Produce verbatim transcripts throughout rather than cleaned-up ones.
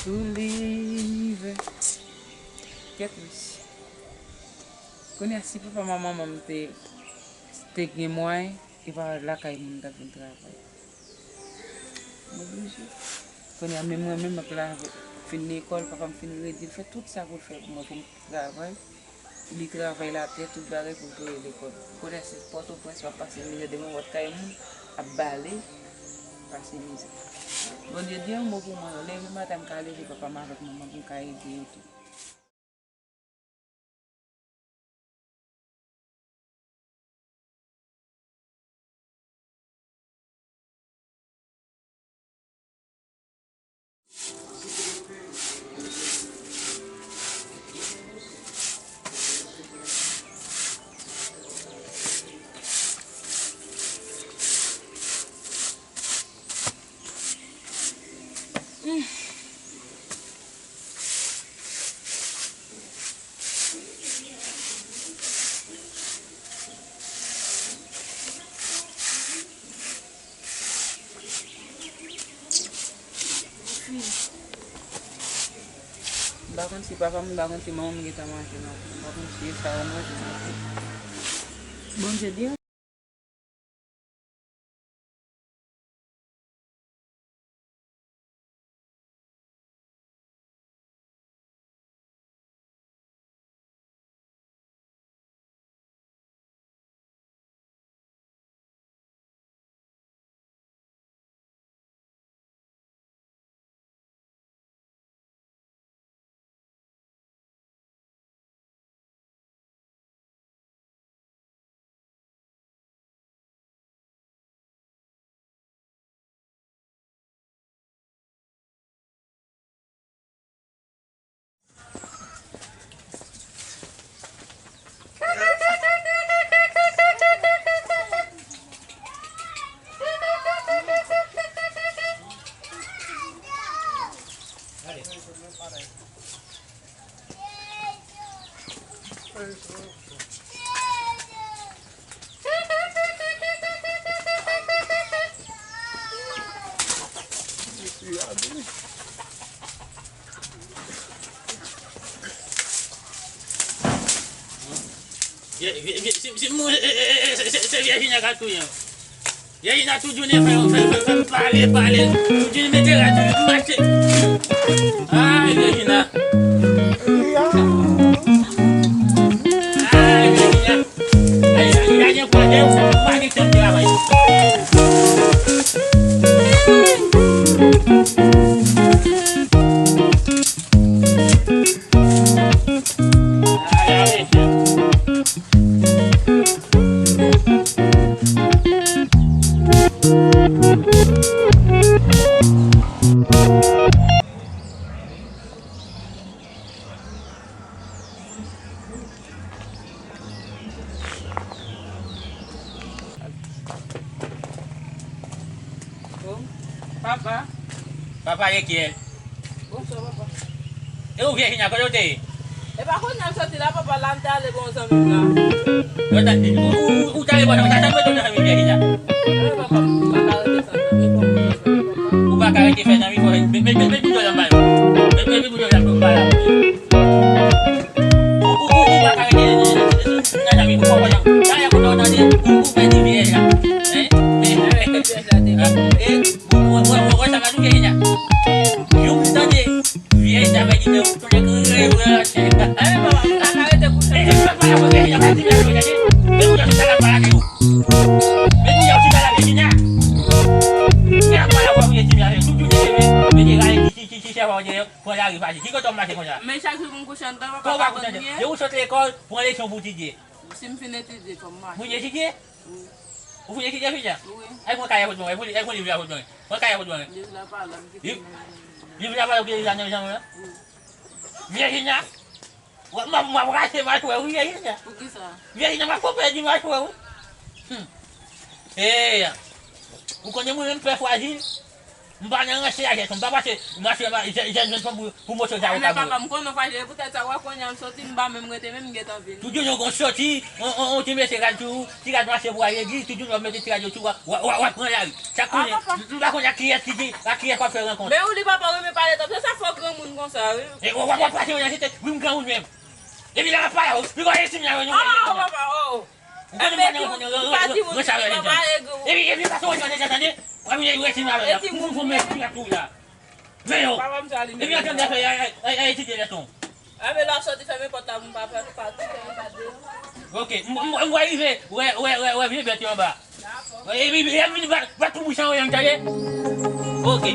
Sou linivè. Kèt wi. Kounye a, si papa m ak manman m te, te gen mwayen, e pa lakay moun m t ap vin travay. M oblije. Kounye a, menm mwen menm, m ap lave, fin lekòl, papa m fin redi, l fè tout sa pou l fè pou mwen, pou m travay. Li travay latè, tout bagay pou l voye lekòl. Kounye a, se Pòtoprens, m ap pase mizè, demen m wè kay moun ap bale, pase mizè. Bondye di yon mo pou mwen, leve maten, m ka leve papa m avèk manman m pou m ka ede yo tou. M pa konn si papa m, m pa konn si manman m gentan manje nan. M pa konn si e sa yo manje nan. Bondye di. Vye-, vye-, vye-, si, si, mou-, e, e, e, se, se, se Virginia k ap touye m. Virginia tout jounen fè, fè, fè, fè m pale, pale. Tout jounen mete rad sou m, mache. Ay, Virginia. Ay, Virginia. Ay, ay, ay, ay, pa gen, pa gen tan travay. Papa. Papa, e kiyès? Bonswa, papa. E ou Virginia, kote w te ye? E pa kounye a m soti la, papa, la m t ale bon zanmi m la. Ou ta, ou, ou, ou t ale bon zanmi, sa, sa m mete w nan zanmi Virginia? E papa, m pa ka rete san zanmi, fò m fè zanmi, papa. Ou pa ka rete fè zanmi, fò, met, met, met, met bouton nan ba yo. Met, met, met bouton nan ba yo. Ou, ou, ou, ou pa ka rete, e, e, e, nan zanmi, ou konprann? Sa, e, kounye a w tande, ou, ou pèdi vyèj la. Hein? E, e, e, e, e, e, ou, ou, ou, ou, ou, sa va touye Virginia. Yon m tande, Vyèj sa fè di men ou tounen kreye ou nan lòt chèn. Ay, papa, m pa ka rete kouche. E, e, papa, la fò vyèj sa fè di men ou tande. Men ou jan sa la pa lage ou. Men ou jan sa la Virginia. Men apa la fò vyèj ti men tout jounen leve. Men te rale ti, ti, ti, ti chèf a ou dèyè, pran lari pase. Ki kote w mache konsa? Men chak jou pou m kouche anndan, papa, pa konn anyen. Depi ou sot lekòl, pran leson pou w etidye. Si m fin etidye, fò m mache. Pou w etidye? Wi. Ou fin etidye fini a? Wi. Al pran kay a fout mwen, al pran liv la fout mwen. Pran kay a fout mwen. Liv la pa la, m kite nan men. Liv la pa la, ou kite liv la nan men jan mwen? Wi. Virginia, w ap, m ap, m ap rache machwè wi, Virginia. Poukisa? Virginia, m ap fè w pèdi machwè wi. Hmm. Hey, ou konnen mwen menm pè fwajil. M pa nan ranse a, jèson. M pa pase mache, jèn, jèn fanm pou, pou moso sa yo. Men papa, m konnen w fache, se poutèt sa w wè kounye a m soti, m pa menm rete, menm m gentan vini. Tout jounen w gon soti, on, on, on ti mesye rad sou ou, ti rad mache pou al legliz, tout jounen w ap mete ti rad yo sou ou, w ap, w ap, w ap pran lari. Chak kounye, m, m pa konn ak kiyès ki di, ak kiyès w ap fè rankont. Men ou li papa renmen pale twòp, se sa fè w granmoun konsa, wi. E w ap, w ap pase yon jan se te, wi, m granmoun menm. Epi lè m ap pale a ou, li konn estime avè nou. Ah, papa, oh. Ou konnen m pa nan ranse avè nèg yo. Epi, epi, pa sou yon nèg tande. W ap vin estime avè la. Pou, pou, pou mèt tou la. Men yo. Epi, antann afè, a, a, a, etidye leson. A, men lè w ap soti, fèmen pòt la pou m pa fè pati, fèmen pati. Ok, m, m, m, m rive, wè, wè, wè, wè, vye bèt yo anba. Epi, epi, epi, bat, bat pou bouch an, wè, tande. Ok.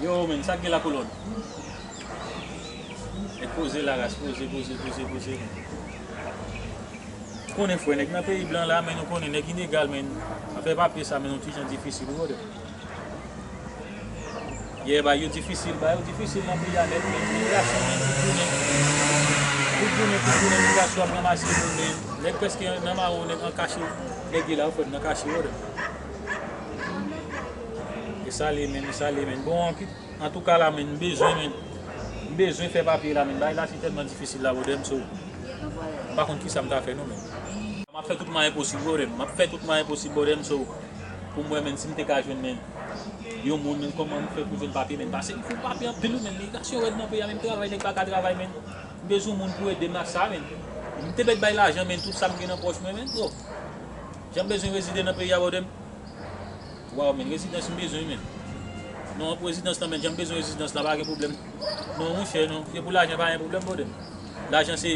Yo, men, sa k gen la kolòn? Nèg poze la, ras, poze, poze, poze, poze. Konnen frè, nèg nan peyi blan la, men nou konnen nèg inegal, men. Afè papye sa, men, yon ti jan difisil, wi, brother. Yeah, bagay yo difisil, bagay yo difisil nan peyi a nèt, men imigrasyon, men, tout jounen. Tout jounen, tout jounen, imigrasyon ap ranmase moun, men. Nèg prèske nan mawo, nèg an kache, nèg ye la, yo fè nan kache, yo, e sa l ye, men, e sa l ye, men. Bon, anpil, antouka la, men, m bezwen, men, m bezwen fè papye la, men. Bagay la, se tèlman difisil la, brother, m so. M pa konn kisa m ta fè, non, men. M ap fè tout mwayen posib, brother. M ap fè tout mwayen posib, brother, m so. Pou m wè, men, si m te ka jwenn, men, yon moun, men, kòman m fè pou jwenn papye, men. Paske m fou papye anpil, wi, men. Imigrasyon rèd nan peyi a, men, travay, nèg pa ka travay, men. M bezwen moun pou ede m ak sa, men. M te mèt bay lajan, men, tout sa m gen nan pòch mwen, men, bro. Jan m bezwen rezide nan peyi a, brother. Waw, men, rezidans m bezwen, men. Non, pou rezidans lan, men, jan m bezwen rezidans la, pa gen pwoblèm. Non, monchè, non. Se pou lajan, pa gen pwoblèm, brother. Lajan, se,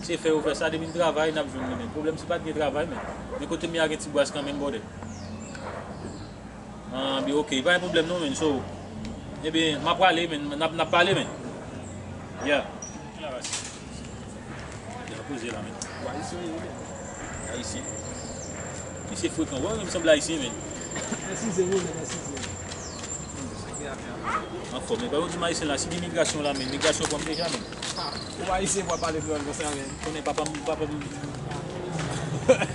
se fè yo fè sa, depi n travay, n ap jwenn li, men. Pwoblèm, se pa t gen travay, men. Men kote m ye a gen ti bras kanmenm, brother. Ah, bi, ok, pa gen pwoblèm, non, men. So, ebyen, m ap prale, men. N ap, n ap pale, men. Yeah. Ya poze la, men. Ou ayisyen, wi, men. Ayisyen. Misye frekan. Wè, menm sanble ayisyen, men. Presize, wi, men, presize. Anfòm, men, pa yo di m ayisyen la, si gen migrasyon la, men, migrasyon pran m deja, men. Ah, ou ayisyen pou w ap pale kreyòl konsa, men. Konnen papa m, papa m.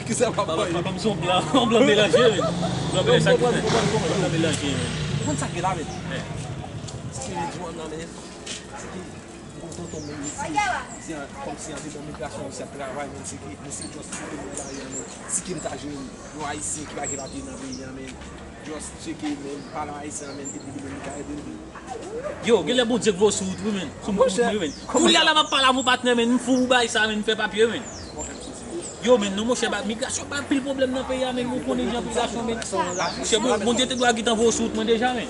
Kisa papa w ye? Papa m se yon blan, yon blan melanje, men. Blan melanje, sa ki fè. Blan melanje, men. Ou konn sa k gen la, men? Spirit one nan, men. Se ki, m gon tonton, men, misye, misye an, kòmsi andedan migrasyon, misye ap travay, men, misye ki, misye just tcheke m nan lari a, men. Si ke m ta jwenn yon ayisyen ki pa gen papye nan peyi a, men, just tcheke, men, pale ayisyen an, men, epi li menm li ka ede m. Yo, genlè Bondye k voye sou wout, wi, men. Sou wout, wi, men. Kounye a la m ap pale avè w, patnè, men, m fou pou bagay sa, men, m fè papye, men. Yo, men, non, monchè, ba, migrasyon ba anpil pwoblèm nan peyi a, men, ou konnen jan migrasyon, men. Monchè, Bondye te dwe gentan voye w sou wout mwen deja, men.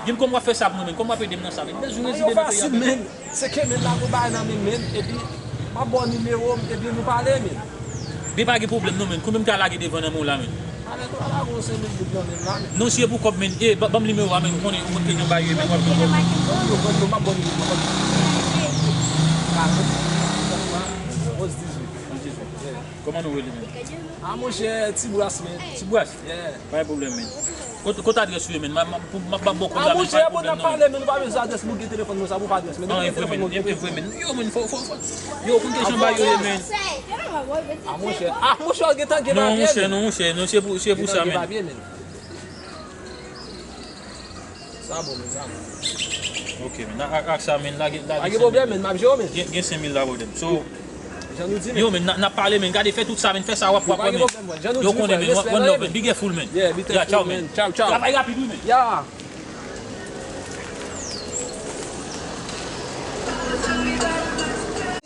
Di m kòman w ap fè sa pou mwen, men, kòman w ap ede m nan sa, men. M bezwen rezide nan peyi a, men. Se ke, men, la gon bagay nan men, men, epi m ap ba w nimewo m, epi nou pale, men. Men pa gen pwoblèm, non, men. Konbyen m ka lage devan nan men w la, men? Alè, tou ala gon senk mil goud nan men m la, men. Non, si e pou kòb, men. E, ba, ban m nimewo a, men. Ou konnen, ou konn ke jan bagay yo ye, men. W ap jwenn kòb. Bon, bon, bon, m ap ba w nimewo m. Karant, onz, dizuit. Onz, dizuit. Yeah. Kòman nou rele, men? Ah, monchè, Ti Bras, men. Ti Bras? Yeah. Pa gen pwoblèm, men. Kot, kot adrès ou ye, men? M a, m a, pou, m a ba w kòb la, men, pa gen pwoblèm, non, men. Pale, men, nou pa bezwen adrès, nou gen telefòn mwen, sa pou pa adrès, men. Ah, e vre, men. E vre, men. Yo, men, fò, fò, fò. Yo, ou konn ke jan bagay yo ye, men. Ah, monchè. Ah, monchè, ou gentan gen papye, men. Non, monchè, non, monchè. Non, se pou, se pou sa, men. Gentan gen papye, men. Sa bon, men, sa bon. Ok, men, ak, ak sa, men, lage, lage. Pa gen pwoblèm, men, m ap jere w, men. Gen, gen senk mil la, brother. So, jan nou di, men. Yo, men, n a, n a pale, men, gade, fè tout sa, men, fè sa w ap, w ap wè, men. Pa gen pwoblèm, man. Jan nou di, frè, respè, men. Yo konnen, men, one love, men, big up full, men. Yeah, big up full, man. Ciao, ciao. Travay rapid, wi, men. Yeah.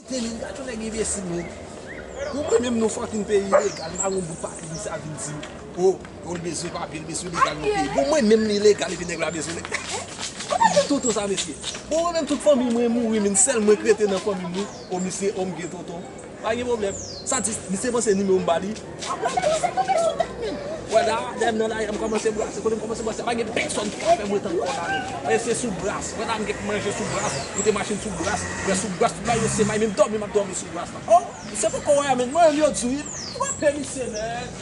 Te men, gad yon nèg enbesil, men. Pou mwen menm, nou fucking peyi ilegal, m pa gon bout papye, misye a vin di m, o, o, l bezwen papye, l bezwen legal nan peyi. Pou mwen menm, li ilegal, epi nèg la bezwen. Kòman se toto sa, mesye? Pou mwen menm, tout fanmi mwen mouri, men sèl mwen k rete nan fanmi m, wi. O, misye, o, m gen toto. Pa gen pwoblèm. Sa di, misye panse nimewo m ba li. Apre sa, misye tonbe sou tèt mwen. Wè la, lè m nan lari a, m kòmanse brase. Kote m kòmanse brase, pa gen pèsòn ki ka fè m ret ankò la menm. E se sou bras. Wè la, m gen manje sou bras, moute machin sou bras, pran sou bras, tout bagay yo se may, menm dòmi, m ap dòmi sou bras la. Oh, se poko wè a, men mwen, yo di wi. Frape misye nèt.